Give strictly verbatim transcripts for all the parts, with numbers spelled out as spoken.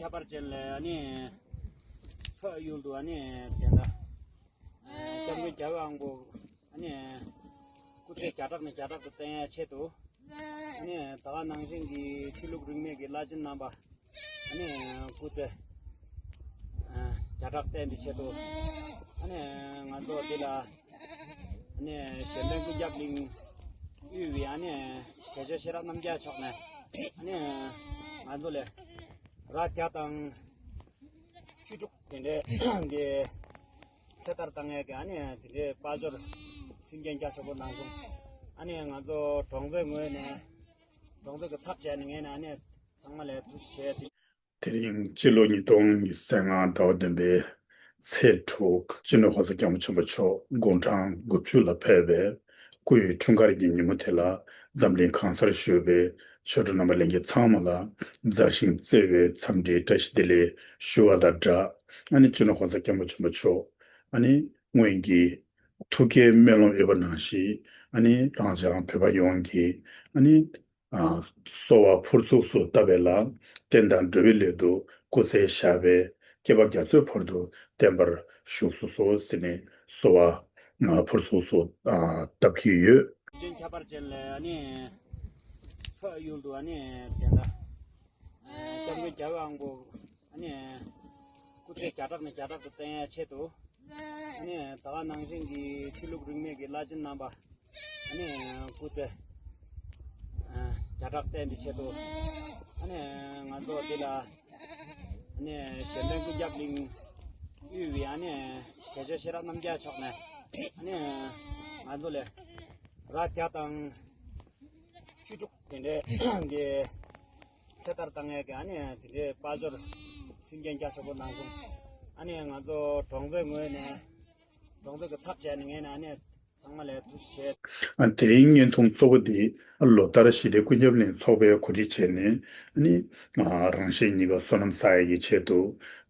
ཁྱད་པར་ཅན་ལས་ཨ་ནི་ཕ་ཡུལ་དུ་ཨ་ནི་དེ་འདྲ་སྐྱབས་མགོན་རྒྱལ་བའི་དབང་པོ་ཨ་ནི་སྐུ་ཚེ་བརྒྱ་ཕྲག་ནས་བརྒྱ་ཕྲག་ཏུ་བརྟན་ཡ་ཆེད་དུ། ཨ་ནི་ད་ག་ནང་བཞིན་གྱི་ཆོས་ལུགས་རིས་མེད་ཀྱི་བླ་ཆེན་རྣམ་པ་ཨ་ནི་སྐུ་ཚེ་བརྒྱ་ཕྲག་བརྟན་པའི་ཆེད་དུ། ཨ་ནི་ང་ཚོ་འདི་ལ་ཨ་ནི་གཞན་ཕན་ཀུན་ཁྱབ་གླིང་དབུས་པའི་ཨ་ནི་དགེ་བཤེས་ཤེས་རབ་རྣམ་རྒྱལ་མཆོག་ནས་ཨ་ནི་ང་ཚོ་ལ་ར་བརྒྱ་དང་བཅུ་དྲུག་དེ་འདྲའི་གི་ཚེ་ཐར་བཏང་ཡས་ཀྱི་ཨ་ནི་དེ་འདྲའི་དཔལ་འབྱོར་མཐུན་རྐྱེན་རྒྱ་ཆེ་པོ་གནང་སོང་། ཨ་ནི་ང་ཚོ་གྲོང་ཚོའི་ངོས་ནས་གྲོང་ཚོ་གི་ཚབ་བྱས་ནས་ངས་ནས་ཨ་ནི་ཚང་མ་ལ་ཐུགས་རྗེ་ཆེ། དེ་རིང་སྤྱི་ལོ་ཉིས་སྟོང་ཉི་ཤུ་རྩ་ལྔ་ཟླ་བ་བདུན་པའི་ཚེས་དྲུག་སྤྱི་ནོར་༸གོང་ས་༸སྐྱབས་མགོན་ཆེན་པོ་མཆོག་དགུང་གྲངས་དགུ་བཅུ་ལ་ཕེབས་པའི་སྐུ་ཡི་འཁྲུངས་སྐར་གྱི་ཉིན་མོ་དེ་ལ་འཛམ་གླིང་གང་སར་བཞུགས་པའི་ཆོས་གྲོགས་རྣམ་པ་ལྷན་རྒྱས་ཚང་མ་ལ་མཛའ་ཞིང་བརྩེ་བའི་འཚམས་འདྲིའི་བཀྲ་ཤིས་བདེ་ལེགས་ཞུ་བ་དང་སྦྲགས། ཨ་ནི་སྤྱི་ནོར་༸གོང་ས་༸སྐྱབས་མགོན་ཆེན་པོ་མཆོག་ཨ་ནི་སྔོན་གྱི་ཐུགས་བསྐྱེད་སྨོན་ལམ་ཡོད་པ་ནང་བཞིན་ཨ་ནི་རང་ཅག་བོད་པ་ཡོངས་ཀྱི་ཨ་ནི་ཨ་གསོལ་བ་ཕུར་ཚུགས་སུ་བཏབ་པའི་ལ་བསྟན་དང་འགྲོ་བའི་སླད་དུ་སྐུ་ཚེ་ཞབས་པད་བསྐལ་པ་རྒྱ་མཚོའི་བར་དུ་བརྟན་པར་བཞུགས་སུ་གསོལ་ཟེར་ནས་གསོལ་བ་ཕུར་ཚུགས་སུ་ཨ་བཏབ་ཀྱི་ཡོད། ཅན་ཁྱད་པར་ཅན་ལས་ཨ་ནི་ཕ་ཡུལ་དུ་ཨ་ནི་དེ་འདྲ་སྐྱབས་མགོན་རྒྱལ་བའི་དབང་པོ་ཨ་ནི་སྐུ་ཚེ་བརྒྱ་ཕྲག་ནས་བརྒྱ་ཕྲག་ཏུ་བརྟན་ཡ་ཆེད་དུ། ཨ་ནི་ད་ག་ནང་བཞིན་གྱི་ཆོས་ལུགས་རིས་མེད་ཀྱི་བླ་ཆེན་རྣམ་པ་ཨ་ནི་སྐུ་ཚེ་བརྒྱ་ཕྲག་བརྟན་པའི་ཆེད་དུ། ཨ་ནི་ང་ཚོ་འདི་ལ་ཨ་ནི་གཞན་ཕན་ཀུན་ཁྱབ་གླིང་དབུས་པའི་ཨ་ནི་དགེ་བཤེས་ཤེས་རབ་རྣམ་རྒྱལ་མཆོག་ནས་ཨ་ནི་ང་ཚོ་ལ་ར་བརྒྱ་དང་བཅུ་དྲུག་དེ་འདྲའི་གི་ཚེ་ཐར་བཏང་ཡས་ཀྱི་ཨ་ནི་དེ་འདྲའི་དཔལ་འབྱོར་མཐུན་རྐྱེན་རྒྱ་ཆེ་པོ་གནང་སོང་། ཨ་ནི་ང་ཚོ་གྲོང་ཚོའི་ངོས་ནས་གྲོང་ཚོ་གི་ཚབ་བྱས་ནས་ངས་ནས་ཨ་ནི་ཚང་མ་ལ་ཐུགས་རྗེ་ཆེ། ཨ་དེ་རིང་བརྙན་ཐུང་གཙོ་བོ་དེ་ལོ་ལྟར་ཞི་བདེ་ཀུན་ཁྱབ་གླིང་ཚོགས་པས་གོ་སྒྲིག་བྱས་ནས་ཨ་ནི་ཨ་རང་གཞན་གཉིས་ཀ་བསོད་ནམས་བསགས་ཡས་ཀྱི་ཆེད་དུ།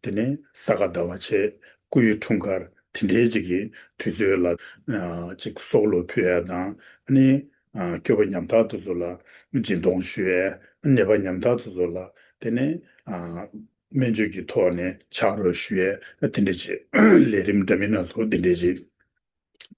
དེ་ནས་ས་ག་ཟླ་བ་ཆེ་སྐུ་ཡི་འཁྲུངས་སྐར་དེ་འདྲའི་ཅིག་གི་དུས་ཚོད་ལ་ཨ་ཅིག་སྲོག་བླུ་ཕུལ་ཡས་དང་ཨ་ནི་ཨ་སྐྱོ་པོ་ཉམ་ཐག་དེ་ཚོ་ལ་སྦྱིན་གཏོང་ཞུ་ཡས། ནད་པ་ཉམ་ཐག་དེ་ཚོ་ལ་དེ་ནས་ཨ་སྨན་བཅོས་ཀྱི་ཐོག་ནས་ཕྱག་རོགས་ཞུ་ཡས་དེ་འདྲ་བྱས། ལས་རིམ་འདྲ་མིན་སྣ་ཚོགས་དེ་འདྲ་བྱས་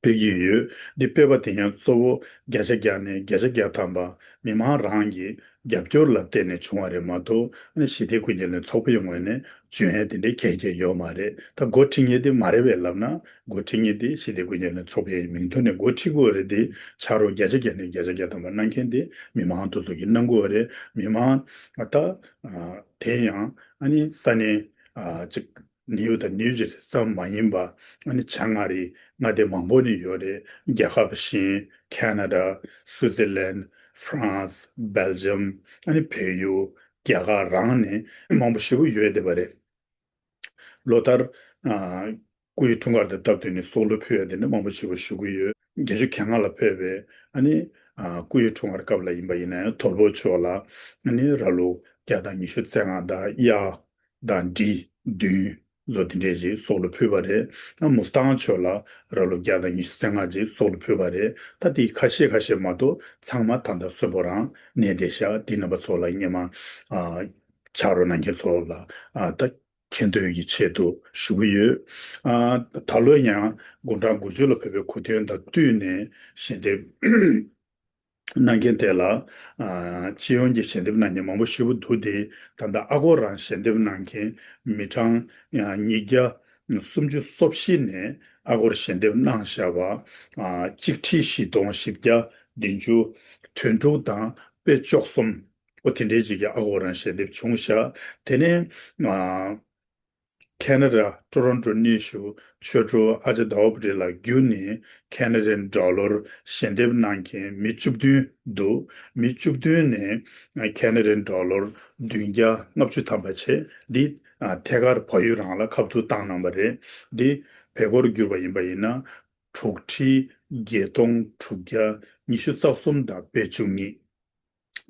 སྤེལ་གྱི་ཡོད། འདི་སྤེལ་བ་དེ་ཡང་གཙོ་བོ་བརྒྱ་ཆ་བརྒྱ་ནས་བརྒྱ་ཆ་བརྒྱ་ཐམ་པ་མི་མང་རང་གི་རྒྱབ་སྐྱོར་ལ་བརྟེན་ནས་བྱུང་བ་རེད་མ་གཏོགས། ཨ་ནི་ཞི་བདེ་ཀུན་ཁྱབ་གླིང་ཚོགས་པའི་ངོས་ནས་འཇོན་ཡས་དེ་འདྲའི་གལ་ཆེ་ཡོད་མ་རེད། ད་འགོ་ཁྲིད་མཁན་དེ་མ་རེད་པས་ལབ་ན། འགོ་ཁྲིད་མཁན་དེ་ཞི་བདེ་ཀུན་ཁྱབ་གླིང་ཚོགས་པའི་མིང་ཐོག་ནས་འགོ་ཁྲིད་དགོས་རེད་དེ། ཕྱག་རོགས་བརྒྱ་ཆ་བརྒྱ་ནས་བརྒྱ་ཆ་བརྒྱ་ཐམ་པ་གནང་མཁན་དེ་མི་མང་དེ་ཚོ་གིས་གནང་དགོས་རེད། མི་མང་ད་ཨ་དེ་ཡང་ཨ་ནི་ས་གནས་ཨ་ཅིག་ནིའུ་ཡོག་དང་ནིའུ་ཇར་སི་ཙམ་མ་ཡིན་པ། ཨ་ནི་བྱང་ཨ་རིའི་མངའ་སྡེ་མང་པོ་ནས་ཡོད་རེད། རྒྱལ་ཁབ་བཞིན་ཁེ་ན་ཌ། སུའུ་ཙེར་ལན། ཧྥ་རན་སི། སྦེལ་ཇམ། ཨ་ནི་བལ་ཡུལ། རྒྱ་གར་རང་ནས་མང་པོ་ཞེ་པོ་ཡོད་བསྡད་པ་རེད། ལོ་ལྟར་ཨ་སྐུ་ཡི་འཁྲུངས་སྐར་དང་སྟབས་བསྟུན་ནས་སྲོག་བླུ་ཕུལ་ཡ་དེ་འདྲ་མང་པོ་ཞེ་པོ་ཞུ་གི་ཡོད། བརྒྱད་ཅུ་གྱ་ལྔ་ལ་ཕེབས་པའི་ཨ་ནི་ཨ་སྐུ་ཡི་འཁྲུངས་སྐར་སྐབས་ལ་ཡིན་པ་ཡིན་ན་ཡང་དོལ་པོ་མཆོག་ལ་ཨ་ནི་ར་ལུག་བརྒྱ་དང་ཉི་ཤུ་རྩ་ལྔ་དང་གཡག་དང་འབྲི་བདུན་བཟོ་དེ་འདྲས་ཅིག་སྲོག་བླུ་ཕུལ་བ་རེད། ཨ་མུ་སི་ཏང་མཆོག་ལ་ར་ལུག་བརྒྱ་དང་ཉི་ཤུ་རྩ་ལྔ་ཅིག་སྲོག་བླུ་ཕུལ་བ་རེད། ད་དེ་ཁ་ཤས་ཁ་ཤས་མ་གཏོགས་ཚང་མ་ད་ལྟ་གསོན་པོ་རང་གནས་བསྡད་ཤག་དེ་རྣམ་པ་ཚོ་ལ་སྔོན་མ་ཨ་ཕྱག་རོགས་གནང་མཁན་ཚོ་ལ་ཨ་ད་མཁྱེན་འདོད་ཀྱི་ཆེད་དུ་ཞུ་གི་ཡོད། ཨ་ད་ལོ་ཡང་དགུང་གྲངས་དགུ་བཅུ་ལ་ཕེབས་པའི་གོ་སྟོན་དང་བསྟུན་ནས་ཞལ་འདེབས་གནང་མཁན་དེ་ལ་ཨ་སྤྱི་ཡོངས་ཀྱི་ཞལ་འདེབས་གནང་མཁན་མང་པོ་ཞེ་པོ་འདུག་སྟེ། ད་ལྟ་ཨ་སྒོར་རང་ཞལ་འདེབས་གནང་མཁན་མི་གྲངས་ཨ་ཉིས་བརྒྱ་སུམ་ཅུ་སོ་བཞི་ནས་ཨ་སྒོར་ཞལ་འདེབས་གནང་བཞག་པ་ཨ་གཅིག་ཁྲི་བཞི་སྟོང་བཞི་བརྒྱ་བདུན་ཅུ་དོན་དྲུག་དང་དཔེ་བཅུ་གསུམ། ཨོ་དེ་འདྲའི་ཅིག་གི་ཨ་སྒོར་རང་ཞལ་འདེབས་བྱུང་ཤག་དེ་ནས་ཨ་ཁེ་ན་ཌ་ཊོ་རོན་ཊོ་གནས་བཞུགས་ཆོས་གྲོགས་ཨ་ཅག་ཟླ་བ་བུ་ཁྲིད་ལགས་བརྒྱུད་ནས་ཁེ་ན་ཌན་ཌོ་ལར་ཞལ་འདེབས་གནང་མཁན་མི་བཅུ་བདུན་འདུག་མི་བཅུ་བདུན་ནས་ཁེ་ན་ཌན་ཌོ་ལར་བདུན་བརྒྱ་ལྔ་བཅུ་ཐམ་པ་བྱས། འདི་ཨ་ཐད་ཀར་བལ་ཡུལ་རང་ལ་ཁ་ཐུག་བཏང་གནང་བ་རེད། འདི་བལ་སྒོར་བསྒྱུར་བ་ཡིན་པ་ཡིན་ན་དྲུག་ཁྲི་བརྒྱད་སྟོང་དྲུག་བརྒྱ་ཉི་ཤུ་རྩ་གསུམ་དང་དཔེ་བཅུ་གཉིས།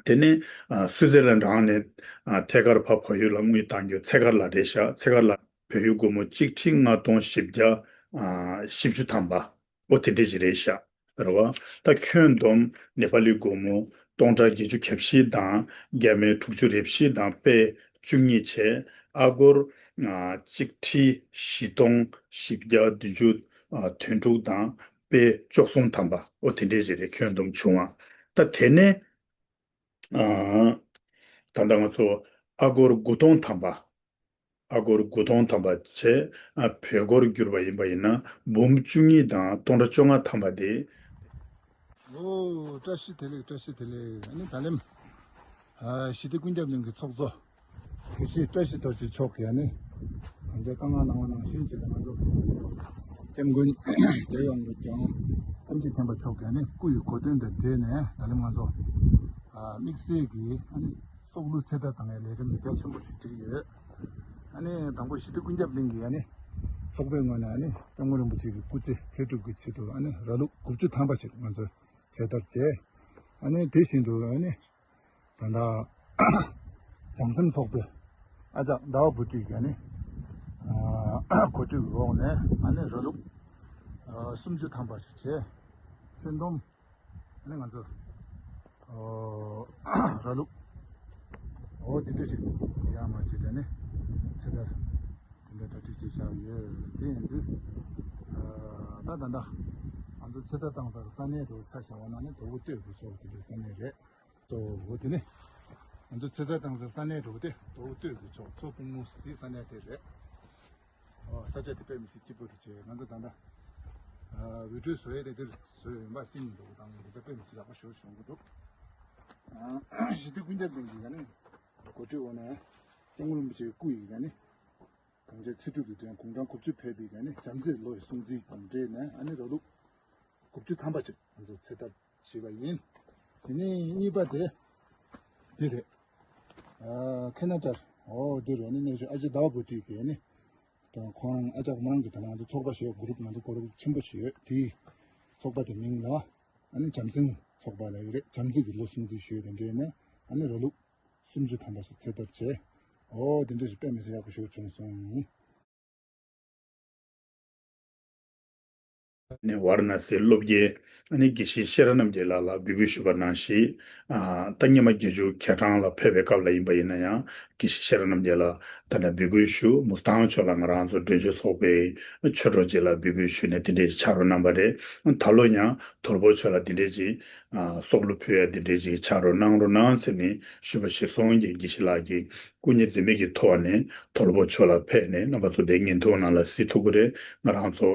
དེ་ནས་ཨ་སུའུ་ཙེར་ལན་རང་ནས་ཨ་ཐད་ཀར་ཕར་བལ་ཡུལ་ལ་དངུལ་བཏང་རྒྱུ་ཚད་གར་ལ་རེད་ཤག་ཚད་གར་ལ་བལ་ཡུལ་སྒོར་མོ་གཅིག་ཁྲི་ལྔ་སྟོང་བཞི་བརྒྱ་ཨ་བཞི་བཅུ་ཐམ་པ། ཨོ་དེ་འདྲས་ཅིག་རེད་ཤག་རེད་བ། ད་ཁྱོན་བསྡོམས་ནེ་པ་ལི་སྒོར་མོ་སྟོང་ཕྲག་བརྒྱད་ཅུ་གྱ་བཞི་དང་བརྒྱ་མེད་དྲུག་ཅུ་རེ་བཞི་དང་དཔེ་བཅུ་གཉིས་བྱས། ཨ་སྒོར་ཨ་གཅིག་ཁྲི་བཞི་སྟོང་བཞི་བརྒྱ་བདུན་ཅུ་ཨ་དོན་དྲུག་དང་དཔེ་བཅུ་གསུམ་ཐམ་པ་ཨོ་དེ་འདྲས་ཞིག་རེད། ཁྱོན་བསྡོམས་བྱུང་བ། ད་དེ་ནས་ཨ་ད་ལྟ་ང་ཚོ་ཨ་སྒོར་དགུ་སྟོང་ཐམ་པ། ཨ་སྒོར་དགུ་སྟོང་ཐམ་པ་བྱས། ཨ་བོད་སྒོར་བསྒྱུར་བ་ཡིན་པ་ཡིན་ན་འབུམ་བཅུ་གཉིས་དང་སྟོང་ཕྲག་བཅོ་ལྔ་ཐམ་པ་དེ། ཨོ། བཀྲ་ཤིས་བདེ་ལེགས། བཀྲ་ཤིས་བདེ་ལེགས། ཨ་ནི་ད་ལེམ། ཨ་ཞི་བདེ་ཀུན་ཁྱབ་གླིང་གི་ཚོགས་གཙོ། བཀྲ་ཤིས། བཀྲ་ཤིས་རྡོ་རྗེ་མཆོག་གིས་ནི་ང་ཚོ་བཀའ་མངགས་གནང་བ་ནང་བཞིན་བྱས་ཏེ། ང་ཚོ་སྐྱབས་མགོན་རྒྱལ་ཡོངས་ཀྱི་ཀྱང་ཐམས་ཅད་མཁྱེན་པ་མཆོག་གིས་ནི་སྐུ་ཡི་གོ་སྟོན་དང་འབྲེལ་ནས། ད་ལེམ་ང་ཚོ་ཨ་དམིགས་བསལ་གྱི་ཨ་ནི་སྲོག་བླུ་ཚེ་ཐར་བཏང་བའི་ལས་རིམ་རྒྱ་ཆེན་པོ་ཞིག་བསྒྲིགས་ཡོད། ཨ་ནི་དང་པོ་ཞི་བདེ་ཀུན་ཁྱབ་གླིང་གི་ཨ་ནི་ཚོགས་པའི་ངོས་ནས་ཨ་ནི་སྐྱབས་མགོན་རིན་པོ་ཆེ་གི་སྐུ་ཚེ་ཚེ་སྒྲུབ་ཀྱི་ཆེད་དུ་ཨ་ནི་ར་ལུག་དགུ་བཅུ་ཐམ་པ་ཞིག་ང་ཚོས་ཚེ་ཐར་བྱས། ཨ་ནི་དེ་བཞིན་དུ་ཨ་ནི་ད་ལྟ་བྱམས་སེམས་ཚོགས་པའི་ཨ་ཅག་ཟླ་བ་བུ་ཁྲིད་ཀྱིས་ཨ་ནི་ཨ་གོ་སྒྲིག་འོག་ནས་ཨ་ནི་ར་ལུག་ཨ་སུམ་ཅུ་ཐམ་པ་ཞིག་བྱས། ཁྱོན་བསྡོམས་ཨ་ནི་ང་ཚོ་ཨོ་ར་ལུག་ཨོ་དེ་འདྲ་ཞིག་ཡར་མར་བྱས་ཏེ་ནི་ཚེ་ཐར་དེ་འདྲ་གྲ་སྒྲིག་བྱས་བཞག་ཡོད། དེ་ཡིན་དུས་ཨ་ད་ད་ད་ང་ཚོ་ཚེ་ཐར་བཏང་སར་ས་གནས་དུ་ས་བཞག་པ་ན་ནི་དོ་བོ་སྟོད་དགོས་ཆོག་དེ་འདྲའི་ས་གནས་རེད། གཙོ་བོ་དེ་ནི་ང་ཚོ་ཚེ་ཐར་བཏང་སར་ས་གནས་དུ་དེ་དོ་བོ་སྟོད་དགོས་ཆོག་མཚོ་སྤུངས་མོ་དེའི་ས་གནས་དེ་རེད། ཨོ་ས་ཆ་དེ་དཔེ་མི་སྲིད་སྐྱིད་པོ་རེད་བྱས། ང་ཚོ་ད་ལྟ་ཨ་བི་ཌིའོ་བཟོ་ཡས་དེ་འདིར་བཟོས་ཡོད་པ་སྲིད་ཉིན་འགྲོ་དང་འདི་ལྟ་དཔེ་མི་སྲིད་ཡག་པོ་ཞིག་བྱུང་གི་འདུག་ཨ་ཞི་བདེ་ཀུན་ཁྱབ་གླིང་གི་ཡ་ནི་གོ་སྒྲིག་འོག་ནས་སྐྱབས་མགོན་རིན་པོ་ཆེའི་སྐུ་ཡི་ཡ་ནི་གངས་ཅན་ཚེ་སྒྲུབ་ཀྱི་དོན་དགུང་གྲངས་དགུ་བཅུ་ཕེབས་པའི་ཡ་ནི་བྱམས་བརྩེའི་ལོ་ཡི་སྲུང་བརྩི་དང་འབྲེལ་ནས་ཨ་ནི་ར་ལུག་དགུ་བཅུ་ཐམ་པ་ཅིག་ང་ཚོ་ཚེ་ཐར་བྱས་པ་ཡིན། དེ་ནས་གཉིས་པ་དེ་འདི་རེད། ཨ་ཁེ་ན་ཌར་ཨོ་འདི་རེད། ཨ་ནི་གནས་ཚུལ་ཨ་ཅེ་ཟླ་བ་བུ་ཁྲིད་ཀྱིས་ནི་ད་ཁོང་རང་ཨ་ཅག་མོ་རང་གི་ད་ང་ཚོ་ཚོགས་པ་ཞེས་གུ་རུབ་ང་ཚོ་གུ་རུབ་ཆེན་པོ་ཞིག་ཡོད། དེའི་ཚོགས་པ་དེ་མིང་ལ་ཨ་ནི་བྱམས་སེམས་ཚོགས་པ་ལབ་ཀྱི་རེད། བྱམས་བརྩེ་གི་ལོ་སྲུང་བརྩི་ཞུས་དང་འབྲེལ་ནས་ཨ་ནི་ར་ལུག་སུམ་ཅུ་ཐམ་པ་ཞིག་ཚེ་ཐར་བྱས། ཨོ་དེ་འདྲ་ཞིག་དཔེ་མི་སྲིད་ཡག་པོ་ཞིག་བྱུང་སོང་། ནས་ཝཱ་ར་ཎ་སིའི་སློབ་དགེ་ཨ་ནི་དགེ་བཤེས་ཤེས་རབ་རྣམ་རྒྱལ་ལགས་ལ་འབོད་སྐུལ་ཞུས་པ་ནང་བཞིན། ཨ་ད་སྔོན་མ་བརྒྱད་ཅུ་གྱ་གྲངས་ལ་ཕེབས་པའི་སྐབས་ལ་ཡིན་པ་ཡིན་ན་ཡང་། དགེ་བཤེས་ཤེས་རབ་རྣམ་རྒྱལ་ལགས་ད་ལྟ་འབོད་སྐུལ་ཞུ། མུ་སི་ཐང་ཕྱོགས་ལ་ང་རང་ཚོ་སྒྲོལ་ཆོས་ཚོགས་པའི་ཆོས་གྲོགས་ཅིག་ལ་འབོད་སྐུལ་ཞུས་ནས་དེ་འདྲའི་ཕྱག་རོགས་གནང་པ་རེད། ད་ལོ་ཡང་དོལ་པོ་ཕྱོགས་ལ་དེ་འདྲའི་ཅིག་ཨ་སྲོག་བླུ་ཕུལ་ཡ་དེ་འདྲའི་ཅིག་ཕྱག་རོགས་གནང་རོགས་གནང་ཟེར་ནས་ཞུས་པ་གཞིར་བཟུང་གིས་དགེ་བཤེས་ལགས་ཀྱིས་སྐུ་ཉིད་འཛེམ་མེད་ཀྱི་ཐོག་ནས་དོལ་པོ་ཕྱོགས་ལ་ཕེབས་ནས་རྣམ་པ་ཚོ་དེ་བརྙན་ཐུང་ནང་ལ་གཟིགས་ཐུབ་ཀྱི་རེད། ང་རང་ཚོ་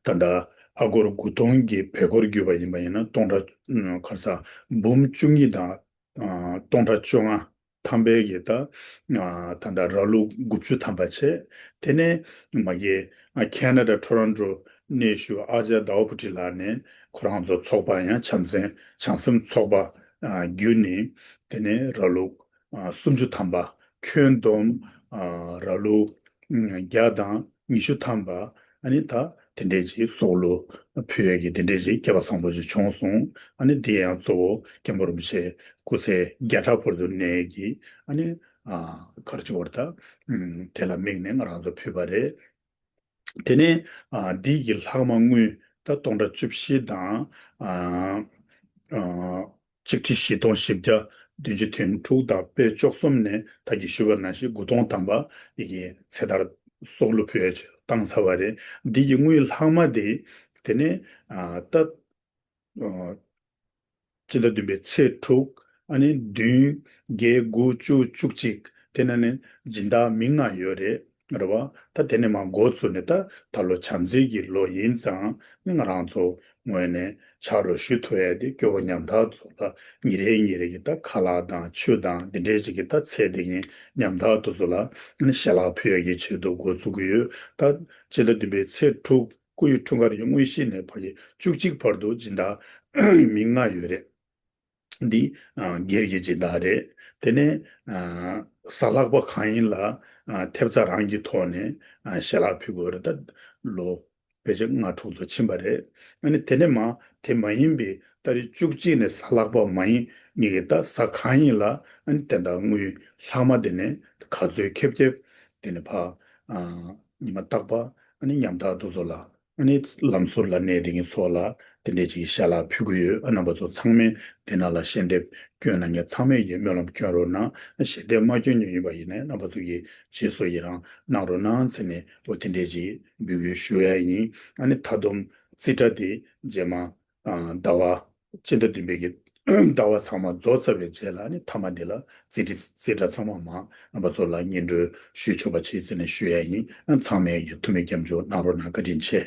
ད་ལྟ་ཨ་སྒོར་དགུ་སྟོང་གི་བོད་སྒོར་བསྒྱུར་བ་ཡིན་པ་ཡིན་ན་སྟོང་ཕྲག་ཨ་ག་རེ་ཟ། འབུམ་བཅུ་གཉིས་དང་ཨ་སྟོང་ཕྲག་བཅོ་ལྔ་ཐམ་པའི་གི་ད་ཨ་ད་ལྟ་ར་ལུག་དགུ་བཅུ་ཐམ་པ་བྱས། དེ་ནས་མ་གི་ཨ་ཁེ་ན་ཌ་ཊོ་རོན་ཊོ་གནས་བཞུགས་ཨ་ཅག་ཟླ་བ་བུ་ཁྲིད་ལགས་ནས་ཁོ་རང་ཚོ་ཚོགས་པ་ཡང་བྱམས་སེམས་བྱམས་སེམས་ཚོགས་པ་ཨ་བརྒྱུད་ནས་དེ་ནས་ར་ལུག་ཨ་སུམ་ཅུ་ཐམ་པ། ཁྱོན་བསྡོམས་ཨ་ར་ལུག་ཨ་བརྒྱ་དང་ཉི་ཤུ་ཐམ་པ། ཨ་ནི་ད་དེ་འདྲས་ཅིག་སྲོག་བླུ་ཕུལ་ཡས་ཀྱི་དེ་འདྲས་ཅིག་སྐལ་བ་བཟང་པོ་ཅིག་བྱུང་སོང་། ཨ་ནི་འདི་ཡང་གཙོ་བོ་མཁན་པོ་རིན་པོ་ཆེ་སྐུ་ཚེ་བརྒྱ་ཕྲག་བར་དུ་གནས་ཀྱི་ཨ་ནི་ཨ་ག་རེ་ཅིག་བར་ད་ཨ་དེ་ལ་དམིགས་ནས་ང་རང་ཚོ་ཕུལ་བ་རེད། དེ་ནས་ཨ་འདི་གི་ལྷག་མ་དངུལ་ད་སྟོང་ཕྲག་བཅུ་བཞི་དང་ཨ་ཨ་གཅིག་ཁྲི་བཞི་སྟོང་བཞི་བརྒྱ་བདུན་ཅུ་དོན་དྲུག་དང་དཔེ་བཅུ་གསུམ་ནས་ད་གིན་ཞུས་པ་ནང་བཞིན་དགུ་སྟོང་ཐམ་པ་ཡི་གེ་ཚེ་ཐར་སྲོག་བླུ་ཕུལ་ཡས་ཆེད་བཏང་ཚར་བ་རེད། འདི་གི་དངུལ་ལྷག་མ་དེ་དེ་ནས་ཨ་ད་ཨ་སྤྱི་ཟླ་བདུན་པའི་ཚེས་དྲུག་ཨ་ནི་བདུན་བརྒྱད་དགུ་བཅུ་བཅུ་གཅིག་དེ་ནང་ནས་སྦྱིན་བདག་མི་ལྔ་ཡོད་རེད། རེད་བ། ད་དེ་ནས་མར་འགོ་བཙུགས་ནས་ད་ད་ལོ་བྱམས་བརྩེ་གི་ལོ་ཡིན་ཙང་ནི་ང་རང་ཚོ་ངོས་ནས་ཕྱག་རོགས་ཞུ་ཐུབ་ཡ་དེ་སྐྱོ་བོ་ཉམ་ཐག་ཚོ་ལ་ཉིན་རེ་ཉིན་རེ་གི་ད་ཁ་ལག་དང་ཆུ་དང་འདི་འདྲའི་ཅིག་གི་ད་ཚད་དེ་ཡིན་ཉམ་ཐག་དེ་ཚོ་ལ་ནི་ཞལ་ལག་ཕུལ་ཡ་གི་ཆེད་དུ་འགོ་བཙུགས་ཀྱི་ཡོད། ད་སྤྱི་ཟླ་བདུན་པའི་ཚེས་དྲུག་སྐུ་ཡི་འཁྲུངས་སྐར་གྱི་དངོས་གཞི་ནས་ཕ་གི་བཅུ་གཅིག་བར་དུ་སྦྱིན་བདག་མི་ལྔ་ཡོད་རེད། འདི་ཨ་སྒེར་གྱི་སྦྱིན་བདག་རེད། དེ་ནས་ཨ་གཟའ་ལྷག་པ་གང་ཡིན་ལ་ཨ་ཐེབས་རྩ་རང་གི་ཐོག་ནས་ཨ་ཞལ་ལག་ཕུལ་དགོས་རེད། ད་ལོ་ཕལ་ཆེར་ལྔ་དྲུག་ཙམ་ཕྱིན་པ་རེད། ཨ་ནི་དེ་ནས་མ་དེ་མ་ཡིན་པའི་ཏ་རིག་བཅུ་གཅིག་ནས་གཟའ་ལྷག་པ་མ་ཡིན་ཉིན་གྱི་ད་གཟའ་གང་ཡིན་ལ་ཨ་ནི་དེ་འདྲ་དངུལ་ལྷག་མ་དེ་ནས་ག་ཚོད་ཁེབས་ཁེབས་དེ་ནས་ཕ་ཨ་ཉི་མ་རྟག་པ་ཨ་ནི་ཉམ་ཐག་དེ་ཚོ་ལ་ ཨ་ནི་ལམ་ཟུར་ལ་གནས་བསྡད་མཁན་ཚོ་ལ་དེ་འདྲས་ཅིག་ཞལ་ལག་ཕུལ་གྱི་ཡོད། ཨ་རྣམ་པ་ཚོ་ཚང་མས་དེ་ནང་ལ་ཞལ་འདེབས་སྐྱོན་གནང་མཁན་ཚང་མས་ཀྱི་སྨོན་ལམ་སྐྱོན་རོགས་གནང་། ཞལ་འདེབས་མ་སྐྱོན་མཁན་ཡིན་པ་ཡིན་ན་རྣམ་པ་ཚོ་གིས་རྗེས་སུ་ཡི་རང་གནང་རོགས་གནང་ཟེར་ནས་འོ་དེ་འདྲས་ཅིག་འབོད་སྐུལ་ཞུ་ཡ་ཡིན། ཨ་ནི་ད་དུང་རྩིས་ཁྲ་དེ་རྗེས་མ་ཨ་ཟླ་བ་སྤྱི་ཟླ་བདུན་པའི་གི་ཟླ་བ་ཚང་མ་རྫོགས་ཚར་བའི་རྗེས་ལ་ནི་མཐའ་མ་འདི་ལ་རྩིས་ཁྲི་རྩིས་ཁྲ་ཚང་མ་མར་རྣམ་པ་ཚོ་ལ་སྙན་སྒྲོན་ཞུ་ཆོག་པ་བྱེད་ཟེར་ནས་ཞུ་ཡ་ཡིན། ཨ་ཚང་མས་ཡོད་ཐུབ་མེད་སྐྱབས་འཇུག་གནང་རོགས་གནང་། བཀའ་དྲིན་ཆེ།